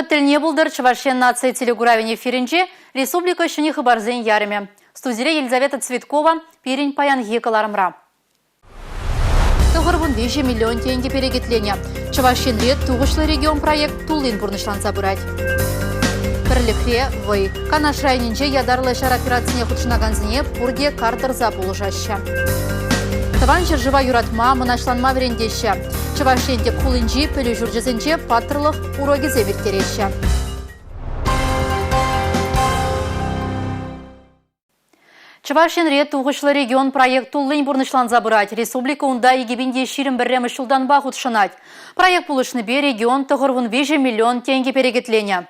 Вӑхӑт тӗлне пултӑр Чӑваш Ен наци телекуравӗн эфирӗнче республика ҫӗнӗ хыпарсен ярӑмӗ. Студире Елизавета Цветкова пирӗн паянхи кӑларӑмра. 93 миллион тенкӗ перекетленӗ. Чӑваш Енре тухӑҫлӑ регион проект туллин пурнӑҫланса пырать. Пӗрлӗхре вӑй. Канаш районӗнче ятарлӑ ҫар операцине хутшӑнакансене пурте кар тӑрса пулӑшаҫҫӗ. Тӑван ҫӗршыва юратма, мӑнаҫланма вӗрентеҫҫӗ. Чӑваш Ен тӗп хулинчи пӗлӳ ҫурчӗсенче паттӑрлӑх урокӗсем ирттереҫҫӗ. Чӑваш Енре тухӑҫлӑ регион проект туллин пурнӑҫланса пырать. Республика унта 2021 ҫултанпа хутшӑнать. Проект пулӑшнипе регион 93 миллион тенкӗ перекетленӗ.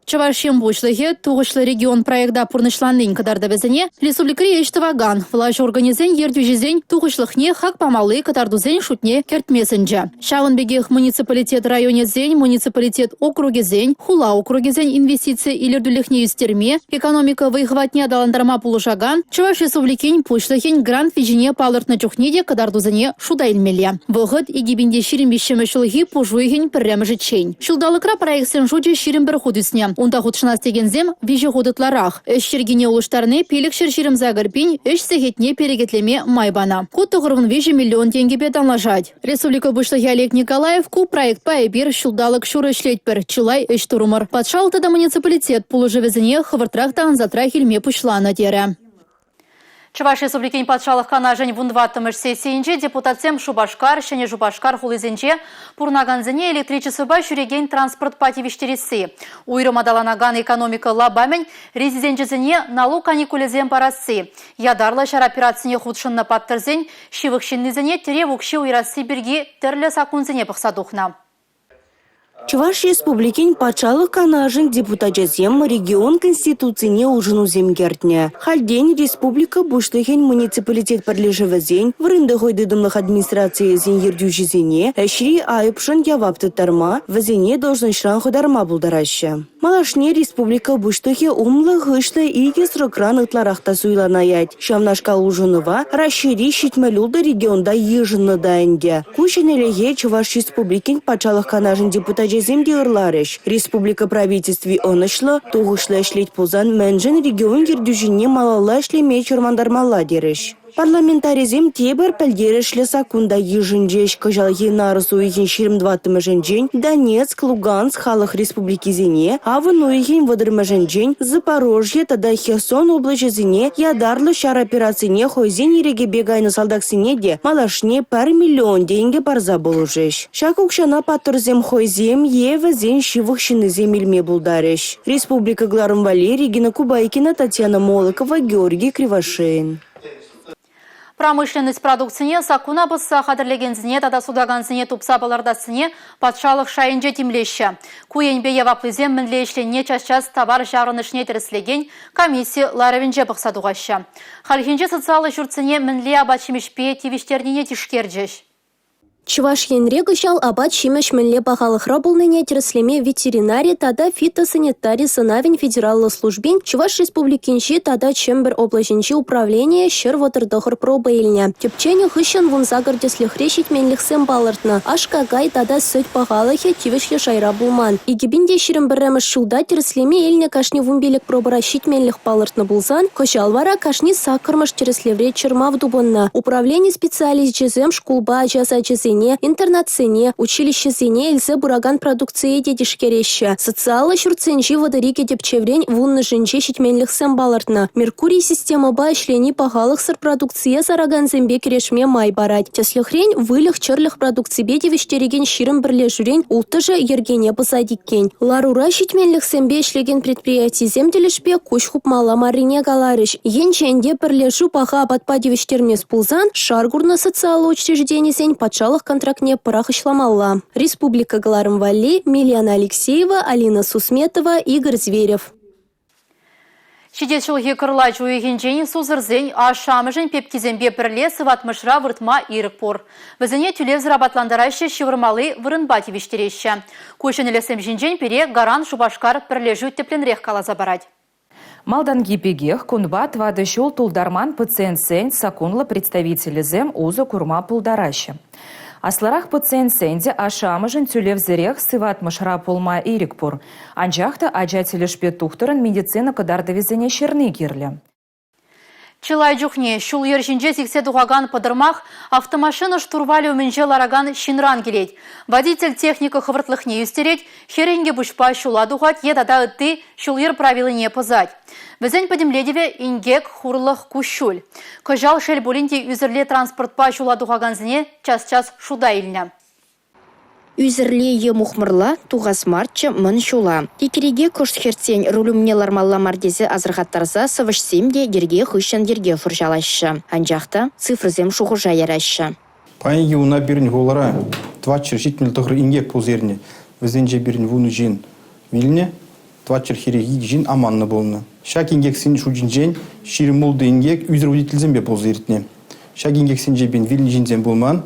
Чӑваш Ен Пуҫлӑхӗ Тухӑҫлӑ регион проекта пурнӑҫланин кӑтартӑвӗсене республикӑри ӗҫ тӑвакан влаҫ органӗсен ертӳҫисен тухӑҫлӑхне хак памалли кӑтартусен шутне кӗртме сӗнчӗ. Ҫавӑн пекех муниципалитет районӗсен, муниципалитет округӗсен, хула округӗсен инвестици илӗртӳлӗхне ӳстерме, экономика вӑй-хӑватне аталантарма пулӑшакан Чӑваш Республикин Пуҫлӑхӗн грант виҫине палӑртнӑ чухне те кӑтартусене шута илмелле. Вӑхӑт 2023 ҫулхи пуш уйӑхӗн пӗрремӗшӗччен. Ҫулталӑкра проектсен шучӗ 21 хут ӳснӗ. Унта хутшӑнас текенсем виҫӗ хут ытларах. Ӗҫ йӗркине улӑштарни 528 пин ӗҫ сехетне перекетлеме май панӑ. Ку 93 миллион тенкӗпе танлашать. Республика Пуҫлӑхӗ Олег Николаев ку проектпа эпир ҫулталӑк ҫурӑ ӗҫлетпӗр, чылай ӗҫ турӑмӑр. Патшалӑх тата муниципалитет пулӑшӑвӗсене хӑвӑртрах та ансатрах илме пуҫланӑ терӗ. Чӑваш Республикин Патшалӑх Канашӗн вунтӑваттӑмӗш сессийӗнче депутатсем Шупашкар, Ҫӗнӗ Шупашкар хулисенче пурӑнакансене электричествӑпа ҫӳрекен транспортпа тивӗҫтересси, уйрӑм аталанакан экономика лапамӗн резиденчӗсене налук каникулӗсем парасси, ятарлӑ ҫар операцине хутшӑннӑ паттӑрсен ҫывӑх ҫыннисене тӗрев укҫи уйӑрасси пирки тӗрлӗ саккунсене пӑхса тухнӑ. Чӑваш Республикин Патшалӑх Канашӗн депутачӗсем регион Конституцине улшӑнусем кӗртнӗ. Хальтен республика Пуҫлӑхӗн муниципалитет пӗрлешӗвӗсен, вырӑнти хӑй тытӑмлӑх администрацийӗсен ертӳҫисене ӗҫри айӑпшӑн явап тыттарма, вӗсене должноҫран хӑтарма пултараҫҫӗ. Малашне республика Пуҫлӑхӗ умлӑ-хыҫлӑ икӗ срокран ытларах та суйланаять. Ҫавнашкал улшӑнӑва Раҫҫейри 76 регионта йышӑннӑ та ӗнтӗ. Ку ҫӗнӗлӗхе Чӑваш Республикин Патшалӑх Канашӗн депутачӗсем те ырларӗҫ. Республика Правительстви ӑнӑҫлӑ, тухӑҫлӑ ӗҫлет пулсан мӗншӗн регион ертӳҫине малалла ӗҫлеме чӑрмантармалла терӗҫ. Парламентарисем тепӗр пӗлтерӗшлӗ саккун та йышӑнчӗҫ. Кӑҫалхи нарӑс уйӑхӗн 24-мӗшӗнчен Донецк, Луганск халӑх республикисене, авӑн уйӑхӗн 30-мӗшӗнчен Запорожье тата Херсон облаҫӗсене ятарлӑ ҫар операцине хӑйсен ирӗкӗпе кайнӑ салтаксене те малашне пӗр миллион тенкӗ парса пулӑшӗҫ. Ҫак укҫана паттӑрсем хӑйсем е вӗсен ҫывӑх ҫыннисем илме пултарӗҫ. Республика кӑларӑм валли Регина Кубайкина, Татьяна Молокова, Георгий Кривошеин. Промышленность продукцине саккуна пӑсса хатӗрлекенсене тата сутакансене тупса палӑртассине патшалӑх шайӗнче тимлеҫҫӗ. Ку енпе яваплисем мӗнле ӗҫленине час-час тавар ҫаврӑнӑшне тӗрӗслекен комисси ларӑвӗнче пӑхса тухаҫҫӗ. Хальхинче социаллӑ ҫуртсене мӗнле апат-ҫимӗҫпе тивӗҫтернине тишкерчӗҫ. Чӑваш Енре кӑҫал апат-ҫимӗҫ мӗнле пахалӑхра пулнине тӗрӗслеме ветеринари тата фитосанитари сӑнавӗн федераллӑ службин Чӑваш Республикинчи тата Чӗмпӗр облаҫӗнчи управленийӗ 139 проба илнӗ. Тӗпченӗ хыҫҫӑн 18 тӗслӗхре ҫитменлӗхсем палӑртнӑ. Аш-какай тата сӗт пахалӑхӗ тивӗҫлӗ шайра пулман. 2021 ҫулта тӗрӗслеме илнӗ кашни 15 пробӑра ҫитменлӗх палӑртнӑ пулсан, кӑҫал вара кашни саккӑрмӗш тӗрӗслевре чӑрмав тупӑннӑ. Управлени специалисчӗсем шкулпа ача сачӗсене, интернатсене, училищӗсене илсе пыракан продукцие те тишкереҫҫӗ. Социаллӑ ҫуртсенчи 32 тӗпчеврен вуннӑшӗнче ҫитменлӗхсем палӑртнӑ. Меркурий системӑпа ӗҫлени пахалӑхсӑр продукцие саракансемпе кӗрешме май парать. Тӗслӗхрен, выльӑх-чӗрлӗх продукципе тивӗҫтерекен 20 пӗрлешӳрен улттӑшӗ йӗркене пӑсать иккен. Ларура ҫитменлӗхсемпе ӗҫлекен предприятисем тӗлӗшпе куҫ хупмалла маррине каларӗҫ. Енчен те пӗрлешӳ паха апатпа тивӗҫтермест пулсан, шар курнӑ социаллӑ учрежденисен патшалӑх контрактне пӑрахӑҫламалла. Республика кӑларӑм валли Милена Алексеева, Алина Сусметова, Игорь Зверев. Ҫитес ҫулхи кӑрлач уйӑхӗнчен сусӑрсен ашшӗ-амӑшӗн пепкисемпе пӗрле сыватмӑшра выртма ирӗк пур. Вӗсене тӳлевсӗр апатлантараҫҫӗ, ҫывӑрмалли вырӑнпа тивӗҫтереҫҫӗ. Ку ҫӗнӗлӗхсем ҫинчен пире Гарант Шупашкар пӗрлешӳ тӗплӗнрех каласа парать. Малтанхи пекех кунпа тӑватӑ ҫул тултарман пациентсен саккунлӑ представителӗсем усӑ курма пултараҫҫӗ. Аслӑрах пациентсен те ашшӗ-амӑшӗн тӳлевсӗрех сыватмӑшра пулма ирӗк пур. Анчах та ача тӗлӗшпе тухтӑрӑн медицина кӑтартӑвӗсене ҫырни кирлӗ. Чылай чухне ҫул-йӗр ҫинче сиксе тухакан пӑтӑрмах автомашина штурвалӗ умӗнче ларакан ҫынран килет. Водитель техника хӑвӑртлӑхне ӳстерет, хӗрӗнкӗ пуҫпа ҫула тухать е тата ытти ҫул-йӗр правилине пӑсать. Вӗсен пӗтӗмлетӗвӗ инкек, хурлӑх, куҫҫуль. Кӑҫал, шел пулин те, ӳсӗрле транспортпа ҫула тухакансене час-час шута илнӗ. Ӳсӗрле е мухмӑрла тухас марччӗ мӑн ҫула. Киккирике кӑшт хӗртсен руль умне лармалла мар тесе асӑрхаттарса сӑвӑҫсем те йӗрке хыҫҫӑн йӗрке шӑрҫалаҫҫӗ. Анчах та цифрӑсем шухӑша яраҫҫӗ. Паянхи куна пирӗн хулара 479 инкек пулса иртнӗ. Вӗсенче пирӗн вунӑ ҫын вилнӗ, 442 ҫын аманнӑ пулнӑ. Ҫак инкексен шучӗнчен 26 инкек ӳсӗр водительсемпе пулса иртнӗ. Ҫак инкексенче пин вилнӗ ҫынсем пулман,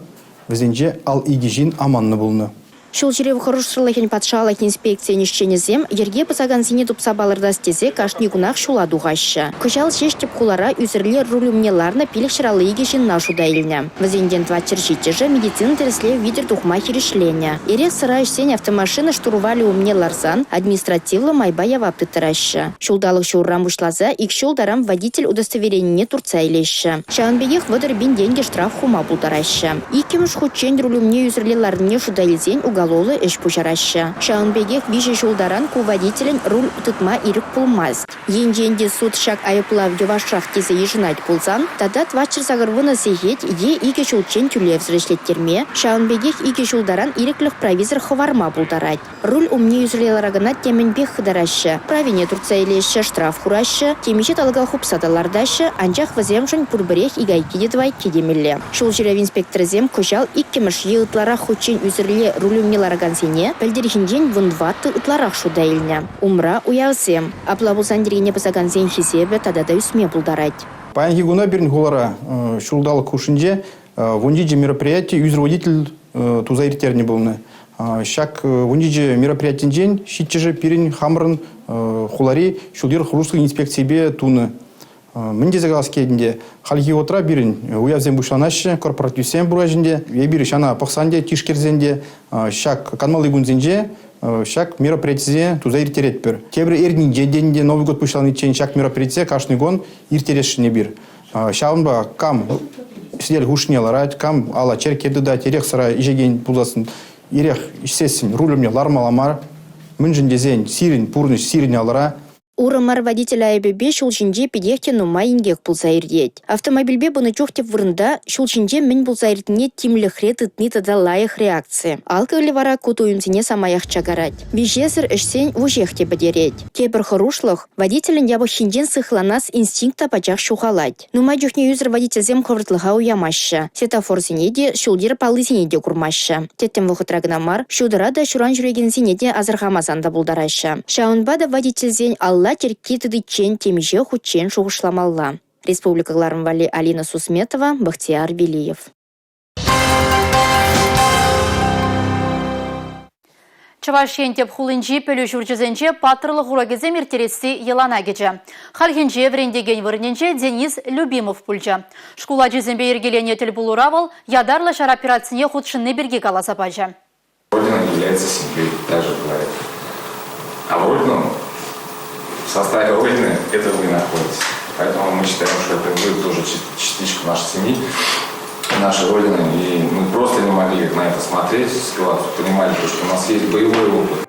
вӗсенче ал икӗ ҫын аманнӑ пулнӑ. Ҫул ҫӳрев хӑрушсӑрлӑхӗн патшалӑх инспекцийӗн ӗҫченӗсем йӗрке пӑсакансене тупса палӑртас тесе кашни кунах ҫула тухаҫҫӗ. Кӑҫал ҫеҫ тӗп хулара ӳсӗрле руль умне ларнӑ 552 ҫынна шута илнӗ. Вӗсенчен 407-шӗ медицина тӗрӗслев витӗр тухма хирӗҫленӗ. Эрех-сӑра ӗҫсен автомашина штурвалӗ умне ларсан административлӑ майпа явап тыттараҫҫӗ. Ҫулталӑк ҫурран пуҫласа ик ҫул таран водитель удостоверенине туртса илеҫҫӗ. Ҫавӑн пекех 30 пин тенкӗ штраф хума пултараҫҫӗ. Иккӗмӗш хутчен руль умне ӳсӗрле ларнине шута илсен уголовлӑ ӗҫ пуҫараҫҫӗ. Ҫавӑн пекех виҫӗ ҫул таран ку водителӗн руль тытма ирӗк пулмасть. Енчен те суд ҫак айӑплав йӑвашрах тесе йышӑнать пулсан тата 480 сехет е икӗ ҫулччен тӳлевсӗр ӗҫлеттерме, ҫавӑн пекех икӗ ҫул таран ирӗклӗх прависӗр хӑварма пултарать. Руль умне ӳсӗрле ларакана темӗнпех хытараҫҫӗ. Правине туртса илеҫҫӗ, штраф хураҫҫӗ, темиҫе талӑка хупса та лартаҫҫӗ, анчах вӗсемшӗн пурпӗрех ик айкки те тӑвайкки темелле. Ҫул ҫӳрев инспекторӗсем кӑҫал иккӗмӗш е ытларах хутчен ӳсӗрле руль умне ларакансене пӗлтӗрхинчен вунтӑваттӑ ытларах шута илнӗ. Умра уявсем. Апла пулсан йӗркене пӑсакансен хисепӗ тата та ӳсме пултарать. Паянхи куна пирӗн хулара ҫулталӑк хушшинче 17 мероприяти ӳсӗр водитель туса ирттернӗ пулнӑ. Ҫак 17 мероприятинчен ҫиччӗшӗ пирӗн хамӑрӑн хулари ҫул-йӗр хӑрушсӑрлӑх инспекцийӗпе тунӑ. Мӗн тесе калас килет ӗнтӗ, хальхи вӑхӑтра пирӗн уявсем пуҫланаҫҫӗ, корпоративсем пураҫ ӗнтӗ. Эпир ҫана пӑхсан те, тишкерсен те ҫак канмалли кунсенче ҫак мероприятисене туса ирттеретпӗр. Тепӗр эрнинче те ӗнтӗ Новый год пуҫланиччен ҫак мероприятие кашни кун ирттересшӗн эпир. Ҫавӑнпа кам сӗтел хушшине ларать, кам алла черкке тытать, эрех-сӑра ӗҫекен пулсассӑн эрех ӗҫсессӗн руль умне лармалла мар. Мӗншӗн тесен сирӗн пурнӑҫ сирӗн алӑра. Урӑ мар водитель айӑпӗпе ҫул ҫинче питех те нумай инкек пулса иртет. Автомобильпе пынӑ чух тӗп вырӑнта ҫул ҫинче мӗн пулса иртнине тимлӗхре тытни тата лайӑх реакци. Алкоголь вара ку туйӑмсене самаях чакарать. Виҫесӗр ӗҫсен вуҫех те пӗтерет. Тепӗр хӑрушлӑх Водителӗн япӑххинчен сыхланас инстинкт та пачах ҫухалать. Нумай чухне ӳсӗр водительсем хӑвӑртлӑха уямаҫҫӗ, светофорсене те, ҫул-йӗр паллисене те курмаҫҫӗ. Тӗттӗм вӑхӑтра кӑна мар, ҫутӑра та ҫуран ҫӳрекенсене те асӑрхамасан та пултараҫҫӗ. Ҫавӑнпа та водительсен алла черкке тытиччен темиҫе хутчен шухӑшламалла. Республика кӑларӑм валли Алина Сусметова, Бахтияр Велиев. Чӑваш Ен тӗп хулинчи пӗлӳ ҫурчӗсенче паттӑрлӑх урокӗсем ирттересси йӑлана кӗчӗ. Хальхинче вӗрентекен вырӑнӗнче Денис Любимов пулчӗ. Шкул ачисемпе йӗркеленӗ тӗлпулура вӑл ятарлӑ ҫар операцине хутшӑнни пирки каласа пачӗ. Родина является семьей, также бывает. А в Родину, в составе Родины, это вы находитесь. Поэтому мы считаем, что это вы тоже частичка нашей семьи. нашей Родины, и мы просто не могли на это смотреть, понимали, что у нас есть боевой опыт.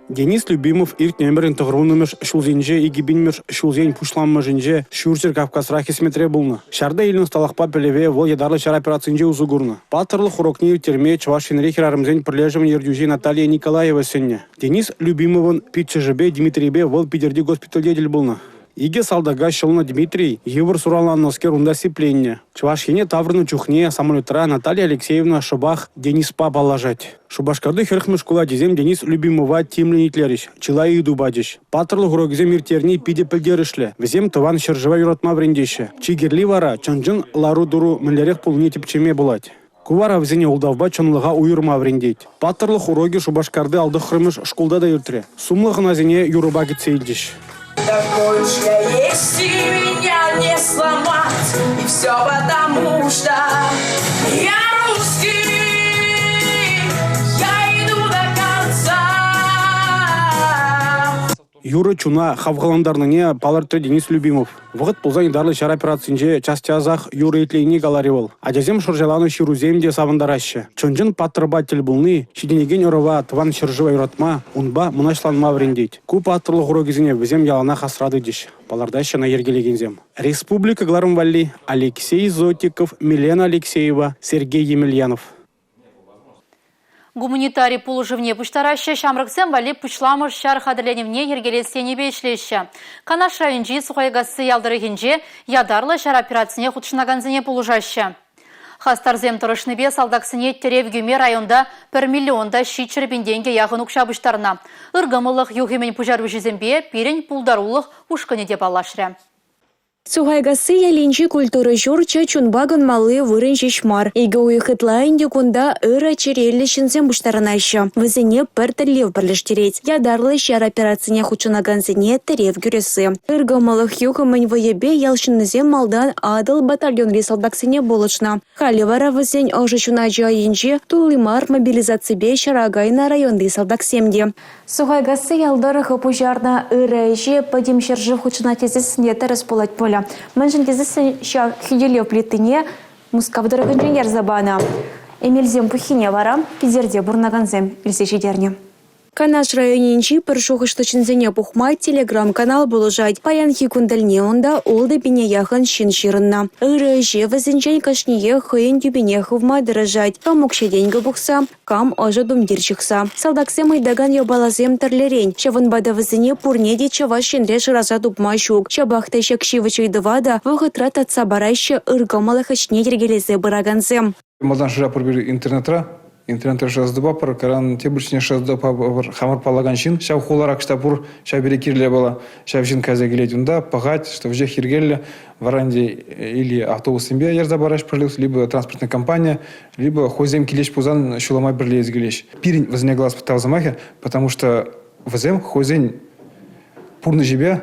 Денис Любимов иртнӗ ӗмӗрӗн 90-мӗш ҫулсенче 2000-мӗш ҫулсен пуҫламӑшӗнче Ҫурҫӗр Кавказра хӗсметре пулнӑ. Ҫарта илнӗ ӑсталӑхпа пӗлӗве вӑл ятарлӑ ҫар операцинче усӑ курнӑ. Паттӑрлӑх урокне ирттерме Чӑваш Енри хӗрарӑмсен пӗрлешӗвӗн ертӳҫи Наталья Николаева сӗннӗ. Денис Любимовӑн пиччӗшӗпе Дмитрийпе вӑл Питӗрти госпитальте тӗл пулнӑ. Икӗ салтака ҫӑлнӑ Дмитрий йывӑр суранланнӑскер унта сипленнӗ. Чӑваш Ене таврӑннӑ чухне самолетра Наталья Алексеевна шӑпах Дениспа паллашать. Шупашкарти 40-мӗш шкул ачисем Денис Любимова тимлӗн итлерӗҫ, чылай ыйту пачӗҫ. Паттӑрлӑх урокӗсем ирттерни питӗ пӗлтерӗшлӗ. Вӗсем тӑван ҫӗршыва юратма вӗрентеҫҫӗ. Чи кирли вара чӑн-чӑн лару-тӑру мӗнлерех пулнине тӗпчеме пулать. Ку вара вӗсене ултавпа чӑнлӑха уйӑрма вӗрентет. Паттӑрлӑх урокӗ Шупашкарти 59-мӗш шкулта та иртрӗ. Сумлӑ хӑнасене юрӑпа кӗтсе илчӗҫ. Такой уж я есть, и меня не сломать. И все потому, что я русский. Юрӑ чуна хавхалантарнине палӑртрӗ Денис Любимов. Вӑхӑт пулсан ятарлӑ ҫар операцинче час-часах юрӑ итленине каларӗ вӑл. Ачасем шӑрҫаланӑ ҫырусем те савӑнтараҫҫӗ. Чӑн-чӑн паттӑрпа тӗл пулни ҫитӗнекен ӑрӑва Тӑван ҫӗршыва юратма, унпа мӑнаҫланма вӗрентет. Ку паттӑрлӑх урокӗсене вӗсем яланах асра тытӗҫ, палӑртаҫҫӗ ӑна йӗркелекенсем. Республика кӑларӑм валли Алексей Зотиков, Милена Алексеева, Сергей Емельянов. Гуманитари пулӑшӑвне пуҫтараҫҫӗ, ҫамрӑксем валли пуҫламӑш ҫар хатӗрленӗвне йӗркелес енӗпе ӗҫлеҫҫӗ. Канаш районӗнчи Сухайкасси ял тӑрӑхӗнче ятарлӑ ҫар операцине хутшӑнакансене пулӑшаҫҫӗ. Хастарсем тӑрӑшнипе салтаксене тӗрев кӳме районта 1 миллион та 700 пин тенкӗ яхӑн укҫа пуҫтарнӑ. Ыркӑмӑллӑх юхӑмӗн пуҫаруҫисемпе пирӗн пултарулӑх ушкӑнӗ те паллашрӗ. Сухайкасси ялӗнчи культура ҫурчӗ чунпа канмалли вырӑн ҫеҫ мар. Икӗ уйӑх ытла ӗнтӗ кунта ырӑ чӗреллӗ ҫынсем пуҫтарӑнаҫҫӗ. Вӗсене пӗр тӗллев пӗрлештерет – ятарлӑ ҫар операцине хутшӑнакансене тӗрев кӳресси. Ыр кӑмӑллӑх юхӑмӗн вӑйӗпе ял ҫыннисем малтан Атӑл батальонри салтаксене пулӑшнӑ. Халӗ вара вӗсен ӑшӑ ҫуначӗ айӗнче тулли мар мобилизаципе ҫара кайнӑ районти салтаксем те. Сухайкасси ял тӑрӑхӗ пуҫарнӑ ырӑ ӗҫе пӗтӗм ҫӗршыв хутшӑнать тесессӗн те тӗрӗс пулать пулӗ. Мӗншӗн тесессӗн ҫав хӳтӗлев плитине Мускав тӑрӑхӗнчен ярса панӑ. Эмелсен пуххине вара Питӗрте пурӑнакансем илсе ҫитернӗ. Канаш районӗнчи пӗр шухӑшлӑ ҫынсене пухма телеграм-канал пулӑшать. Паянхи кун тӗлне унта ултӑ пине яхӑн ҫын ҫырӑннӑ. Ырӑ ӗҫе вӗсенчен кашниех хӑйӗн тӳпине хывма тӑрӑшать. Кам укҫа-тенкӗ пухса, Кам ӑшӑ тумтир ҫыхса. Салтаксем ыйтакан япаласем тӗрлӗрен. Ҫавӑнпа та вӗсене пурне те Чӑваш Енре шыраса тупма ҫук. Ҫапах та ҫак ҫивӗч ыйтӑва та вӑхӑтра татса параҫҫӗ ыр кӑмӑллӑх ӗҫне йӗркелесе пыракансем. Малтан шырапӑр пир интернетра. Интернетра шыраса тупатпӑр, кайран тепӗр чухне шыраса тупатпӑр хамӑр паллакан ҫын. Ҫав хулара ӑҫта пур, ҫав пире кирлӗ япала. Ҫав ҫын кайса килет унта, пӑхать, что веҫех йӗркеллӗ. Вара ӗнтӗ или автобуссемпе ярса параҫ пӗрлех, либо транспортная компания, либо хӑйсем килеҫ пулсан ҫула май пӗрле илсе килеҫ. Пирӗн вӗсене калас тав сӑмахӗ, потому что вӗсем хӑйсен пурнӑҫӗпе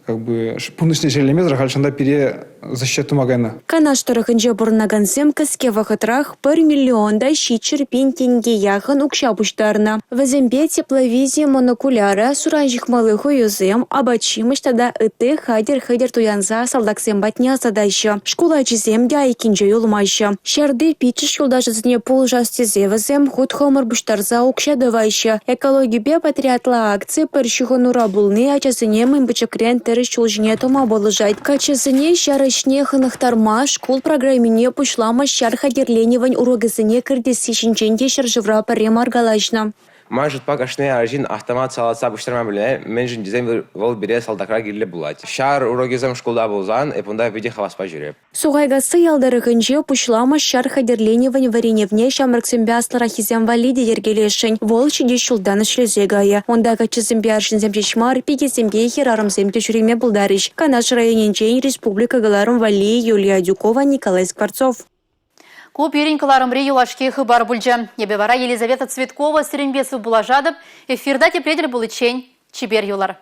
как бы пурнӑҫне шеллемесӗр халь чӑн та пире защищать тума кайнӑ. Канаш тӑрӑхӗнче пурӑнакансем кӗске вӑхӑтрах 1 миллион та 700 пин тенке яхӑн укҫа пуҫтарнӑ. Вӗсемпе тепловизи монокуляра, суран ҫыхмалли хӑюсем, апат-ҫимӗҫ тата ытти хатӗр-хӗтӗр туянса салтаксем патне ӑсатаҫҫӗ. Шкул ачисем те айккинче юлмаҫҫӗ. Ҫарти пиччӗш юлташӗсене пулӑшас тесе вӗсем хут-хӑмӑр пуҫтарса укҫа тӑваҫҫӗ. Экологипе патриотла акци пӗр ҫыхӑнура пулни ачасене мӗн пӗчӗкрен тӗрӗс ҫул ҫине тӑма пулӑшать. Каччӑсене ҫар ӗҫне хӑнӑхтарма шкул программине пуҫламӑш ҫар хатӗрленӗвӗн урокӗсене кӗртесси ҫинчен те ҫӗршывра пӗрре мар калаҫнӑ. Ман шутпа кашни арҫын автомат салатса пуҫтарма пӗлнӗ, мӗншӗн тесен вӑл пире салтакра кирлӗ пулать. Ҫар урокӗсем шкулта пулсан эп унта питӗ хаваспа ҫӳреп. Сухайкасси ял тӑрӑхӗнче пуҫламӑш ҫар хатӗрленӗвӗн вӗренӗвне ҫамрӑксемпе аслӑраххисем валли те йӗркелесшӗн. Вӑл ҫитес ҫултан ӗҫлесе кайӗ. Унта каччӑсемпе арҫынсем ҫеҫ мар, пикесемпе хӗрарӑмсем те ҫӳреме пултарӗҫ. Канаш районӗнчен республика кӑларӑм валли Юлия Адюкова, Николай Скворцов. Ку пирӗн кӑларӑмри юлашки хыпар пулчӗ. Эпӗ вара Елизавета Цветкова сирӗнпе сывпуллашатӑп. Эфирта тепре тӗл пуличчен чипер юлӑр.